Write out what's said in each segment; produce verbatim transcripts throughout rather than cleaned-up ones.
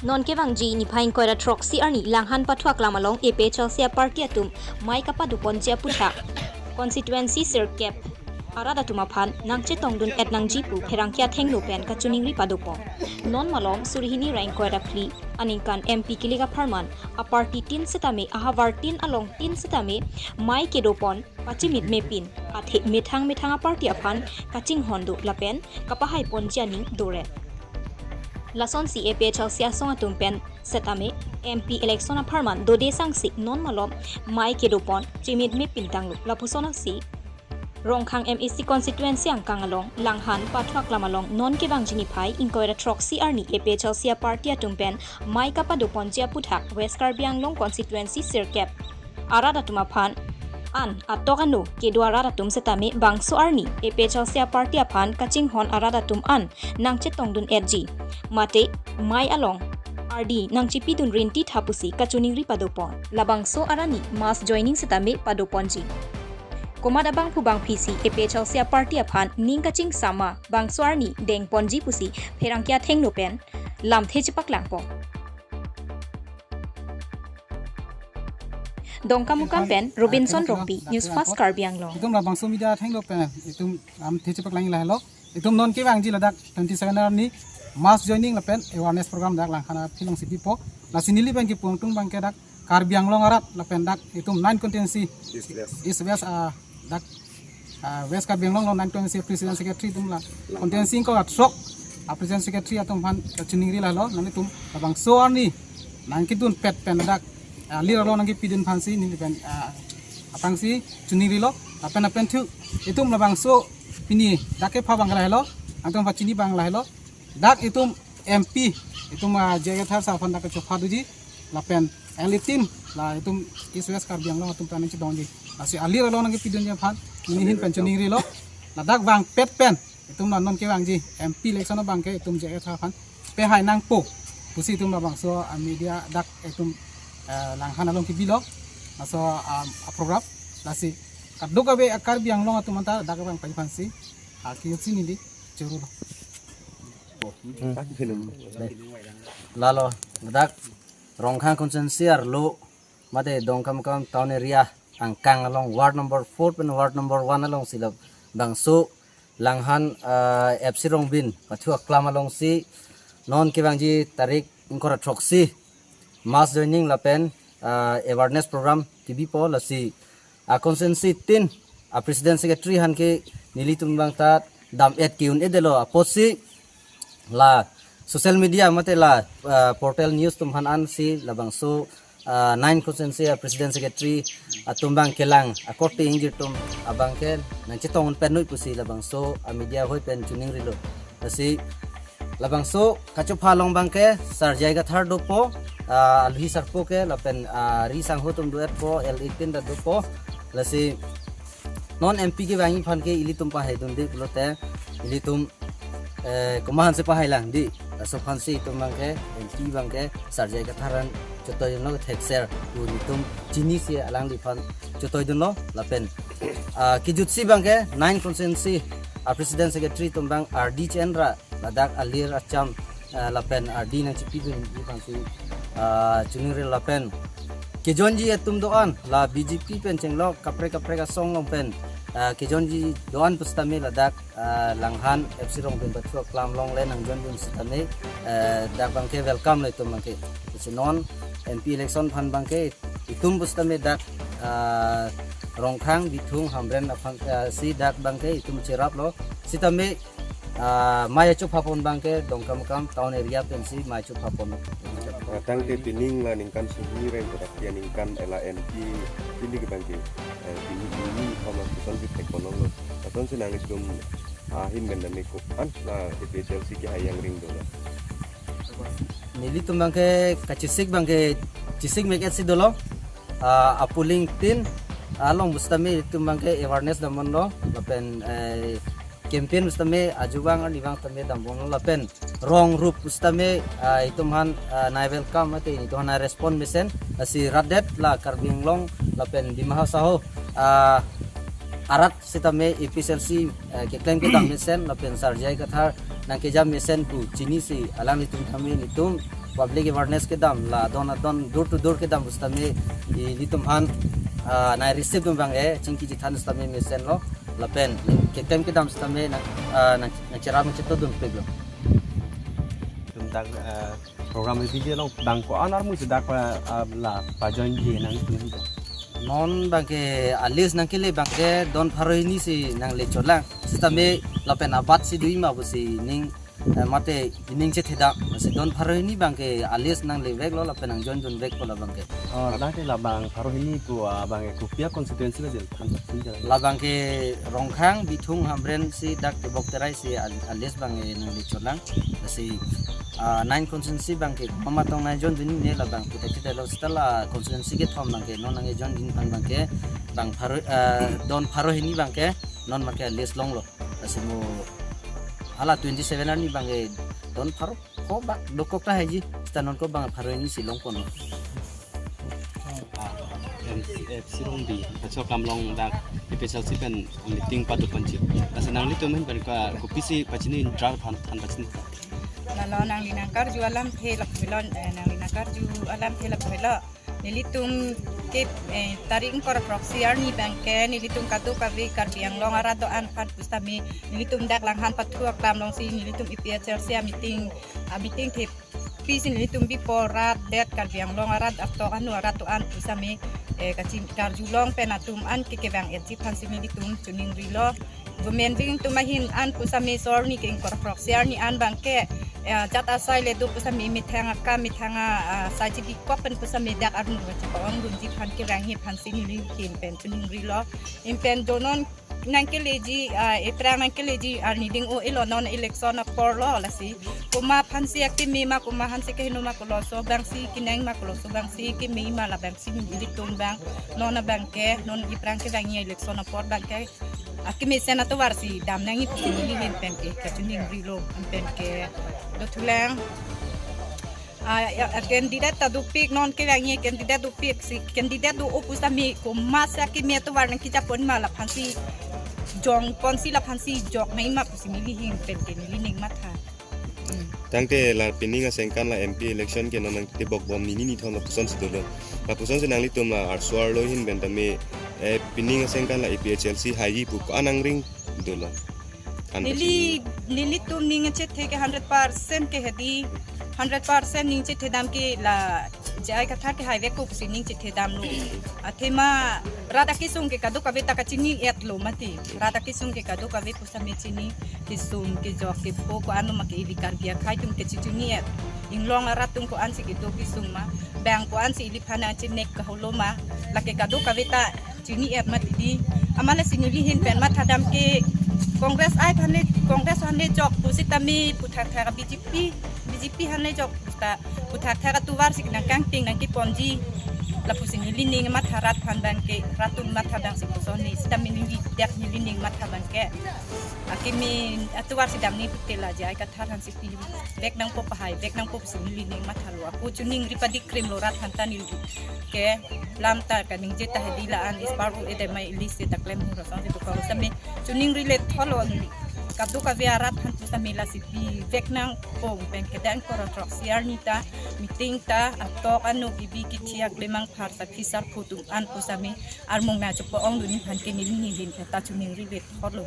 Non kevangji niphai ingkoi ra throksi arni Langhan Pathu Aklam along A P H L C a party atum mei kapadoponji aphuthak constituency sirkep arat atum aphan nangchetongdun-et nangji pu pherangke athengno pen kachiningri padopon. Non malom suri hini ra ingkoi ra phli aningkan M P kilik apharman a party tin setame ahavar tin along tin setame mei kedopon pachimitmepin athe methang methang a party aphan kachinghon do lapen kapahaiponji aning doret. Lasonsi A P H L C asong atum pen setame M P election apharman dode sangsik non malom mei kedopon chimitmepin tanglo. Lapuson asi Rongkhang M A C constituency angkang along Langhan Pathu Aklam along non kevangji niphai ingkoi ra throksi arni A P H L C a party atum pen mei kapadoponji aphuthak West Karbi Anglong constituency sirkep arat atum aphan an atok ano kedo arat atum setame bangso arni A P H L C a party aphan kachinghon arat atum an nangchetongdun-etji mate mei along ardi nangchipidun rinti tha pusi kachiningri padopon. Labangso arni mass joining setame padoponji. Komat abangphu bangphisi A P H L C a party aphan ning kachingsam ma bangso arni dengponji pusi pherangke athengno pen lamthe chepaklangpo. Dongkamukam pen Robinson Rongpi, News Fast Karbi Anglong. Itum labangso media athengno pen itum lamthe chepaklang lahelo. Itum non kevangji ladak twenty seven arni mass joining lapen awareness program dak Langhan a field alongsi bipo. Lasi neli pen kipu angtung abangke dak Karbi Anglong arat lapen dak itum nine constituency East West. East West, ah, dak, ah, West Karbi Anglong along nine constituency president secretary atum la constituency ingkoi ra throk a president secretary atum aphan kachiningri lahelo, nanglitum labangso arni nangkedunpet pen dak, ah, alir along nangkepidun aphansi neli pen, ah, aphansi chiningrilo lapen lapen thu itum labangso pini dak kepha abang lahelo, nangtum pachini abang lahelo. Dak itum M P, itum, ah, J I Kathar sir aphan dak kachopha doji, lapen L eighteen, la itum East West Karbi Anglong atum ta nangchedongji. Lasi alir along nangkepidunji aphan, neli ahin pen chiningrilo. Ladak vangpet pen, itum la non kevangji M P election abangke itum J I Kathar aphan pehai nangpo pusi itum labangso, ah, media dak itum, eh, Langhan along kebilo. Laso, ah, a program. Lasi kadokave a Karbi Anglong atum anta dak vangpet aphansi, ah, kiyuksi neli choro lo. Lalo, ladak Rongkhang constituency arlo, mate Dongkamukam town area angkang along ward number four pen ward number one alongsi labangso Langhan, ah, F C Rongbin Pathu Aklam alongsi non kevangji tarik ingkoi ra throksi mass joining lapen, ah, awareness program kebipo. Lasi a constituency tin a president secretary aphan ke nelitum abang ta dam-et ke-un-edetlo apotsi la social media mate la, ah, portal news atum aphan ansi labangso, ah, nine constituency a president secretary atum abang kelang akorte ingjir atum abangke nangchetong un pen noi pusi labangso a media ahoi pen chiningrilo. Lasi labangso kachopha along abangke Sir J I Kathar dopo, ah, alhi sarpo ke lapen, ah, ri sangho atum do-etpo, L eighteen ta dopo. Lasi non M P kevangji aphan ke ilitum pahaidunde pulote ilitum, eh, komat aphansi pahailang di. Laso aphansi itum abangke M P abangke Sir J I Kathar an chotoidunlo, thekser pu nelitum chinisi alangliphan chotoidunlo lapen, ah, kejutsi abangke nine constituency a president secretary atum abang R D Chandra ladak alir acham, ah, lapen R D nangchipidunji aphansi, ah, chiningrilo lapen kejoinji atum do-an la B J P pen chenglok kaprek kaprek asong along pen, ah, kejoinji do-an pusitame ladak, ah, Langhan F C Rongbin Pathu Aklam along le nangjoindun sitame, eh, dak abangke welcome lo itum abangke. Lasi non M P election aphan abangke itum pusitame dak, ah, Rongkhang, Bithung, Hamren aphan, ah, si dak abangke itum cheraplo. Sitame, ah, mei achophapon abangke Dongkamukam town area pensi mei achophapon. Ah, tangte pining la ningkan suri ra ingkoi ra phli aningkan ela M P kilik abangke, eh, pini, pini ikhom la kosonsi thekpon longlo. Kosonsi nanglitum ahin pen dam-ik ko-an la A P H L C kehai angring dolo. Nelitum abangke kachesik abangke chesik mek-etsi dolo. Ah, a polling tin along pusitame itum abangke awareness damponlo lapen, eh, campaign pusitame ajo abang arni abang tame damponlo lapen rong rup pusitame, ah, itum aphan, ah, nai welcome mate itum aphan nai respond mesen, ah, si rat det la Karbi Anglong lapen Dima Hasao, ah, arat sitame A P H L C, eh, keklem kedam mesen lapen Sar J I Kathar nangkejam mesen pu chinisi alanglitum tame nelitum public awareness kedam la adon adon door to door kedam pu sitame ilitum aphan, ah, nai receive dun abang, eh, chingki chethan sitame mesenlo lapen keklem kedam sitame nang, ah, nang, nangcherap nangchetodun peklo. Tum dak, eh, program video along bang ko-an armu si dak pa, ah, la pajoin ji nangtum. Non abangke a-list nangkele abangke don pharo hini si nangle chotlang. Sitame lapen abat si do-i ma pusi ning, eh, mate ining chethedam. Si don pharo hini abangke a-list nangleveklo lapen nangjoin dunvekpo labangke. Oh, dak ke labang pharo hini pu, ah, abangke kopi a-constituency lo jil than than jil. Labangke Rongkhang, Bithung, Hamren si dak Tebok Terai si a-, a-list abangke nangle chotlang. Si, ah, nine constituency abangke mama tong nangjoin dunji ne labang putek putek lo seta la constituency kethom abangke non nangjoin dunji aphan abangke bang pharo, ah, don pharo hini abangke non abangke a-list longlo. Lasi mo hala twenty seven arni abangke don pharo ko bak dokok ta haiji, seta non ko bang pharo hini si longponlo. Ah, em, eh, sirong di, kachok kam long dak A P H L C pen meeting padu panchit. Lasi nanglitum ahin pen ka kopisi pachini draft than, than pachini. Lalo nangli nangkarju alamthe lapulo, eh, nangli nangkarju alamthe lapulo. Nelitum ke, eh, tarik ingkoi ra throksi arni abangke nelitum kadokave Karbi Anglong arat do-an aphan pusitame nelitum dak Langhan pathu aklam alongsi nelitum A P H L C a-meeting, a-meeting thepisi nelitum bipo rat det Karbi Anglong arat atok anu arat do-an pusitame, eh, kachingki karjulong pen atum an ke kevang-etji aphansi nelitum choningrilo. Women wing atum ahin an pusitame so arni ke ingkoi ra throksi arni an abangke, eh, jat asai le do pusitame methang akam methang a, ah, sai chibikok pen pusitame dak armu kachepa-ong dunji aphan kevangji aphansi neli ahin pen choningrilo. Ahin pen jo non nangkeleji, ah, ephrang nangkeleji arni ding o ilo non election aporlo lasi. Komat aphansi akimi ma komat aphansi keheno ma koloso abangsi kenang ma koloso abangsi kimi ma labangsi nelitum abang non abangke non ephrang kevangji election apor abangke akimi mesen atovar si dam nangji pusi neli ahin pen ke kachoningrilo, ahin pen ke dothulang. Ah, ya, ah, candidate ta dopik non kevangji candidate dopik si candidate do-o pusitame komat si akimi atovar nangkejapon ma laphansi jongponsi laphansi jok nangji ma pusi neli ahin pen ke neli ning matha. Hmm. Tangte la pining asengkan la M P election ke non nangtebok bom nini nithom lapuson si dolo. Lapuson si nanglitum la arso arlo ahin pen tame, eh, pining asengkan la A P H L C haiji pu ko-an angring dolo. An neli, pachini. Nelitum ning chethe ke hundred percent ke hedi, hundred percent ning chethedam ke la J I Kathar ke haivekpo pusi ning chethedamlo. Athema rat akesung ke kadokave ta kachini-etlo mati. Rat akesung ke kadokave pusitame chini, kesung kejok kepho ko-an ma ke ili Karbi akhei atum ke chichini-et. Inglong arat atum ko-ansi kedo kesung ma, bang ko-ansi iliphan achinek kaholo ma, lake kadokave ta chini-et mati di. Amat lasi neli ahin pen mathadam ke Congress ai aphan le, Congress aphan le jok pusitame puthak thak B J P, B J P aphan le jok ta puthak thak atovar si nangkangting nangkeponji. Lapusi neli ning matha rat aphan abangke, rat atum matha abangsi puson ni sitame neli dak neli ning matha abangke akimi atovar si damji pute la J I Kathar aphansi pivek nangpo, pahaivek nangpo pusi neli ning mathalo. Ako choningri padik krimlo rat aphan ta neli ke lam ta kaningje ta hedi la-an ispar u edemai ili si ta klem hura sang si tukang sitame choningri le tholo kadokave arat aphan pusitame lasi pivek nangpo, ahin pen kedang ingkoi ra throksi arni ta meeting ta atok anu kebi kethiak lemang phar sa phisar phutum an pusitame armung nangchepa-ong dunji aphan ke neli ahin pen ta choningri le tholo.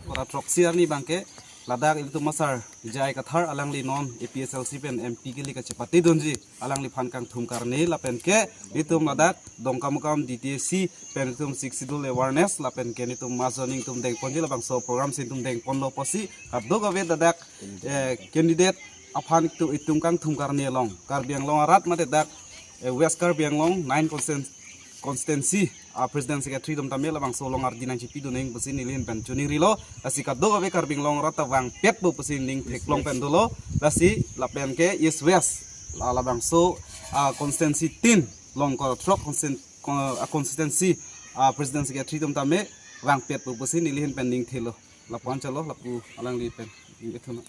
Ingkoi ra throksi arni abangke ladak ilitum asar J I Kathar alangli non A P H L C pen M P kele kachepate dunji alangliphan kangthum karne lapen ke itum ladak Dongkamukam D T A C pen itum Sixth Schedule awareness lapen ke itum mass joining itum dengponji labangso program si itum dengponlo pusi kadokave ladak, eh, candidate aphan itum, itum kangthum karne along Karbi Anglong arat mate dak, eh, West Karbi Anglong nine constituen-, constituency a-president secretary atum tame labangso along ardi nangchepidun nang pusi neli ahin pen choningrilo. Lasi kadokave Karbi Anglong arat ta vangpetpo pusi ning theklong pen dolo. Lasi lapen ke East West la labangso, ah, constituency tin along ingkoi ra throk constituen-, ko-, ah, constituency a-president secretary atum tame vangpetpo pusi neli ahin pen ning thelo. Lapu-an chalo, lapu alangli pen ning ethuna.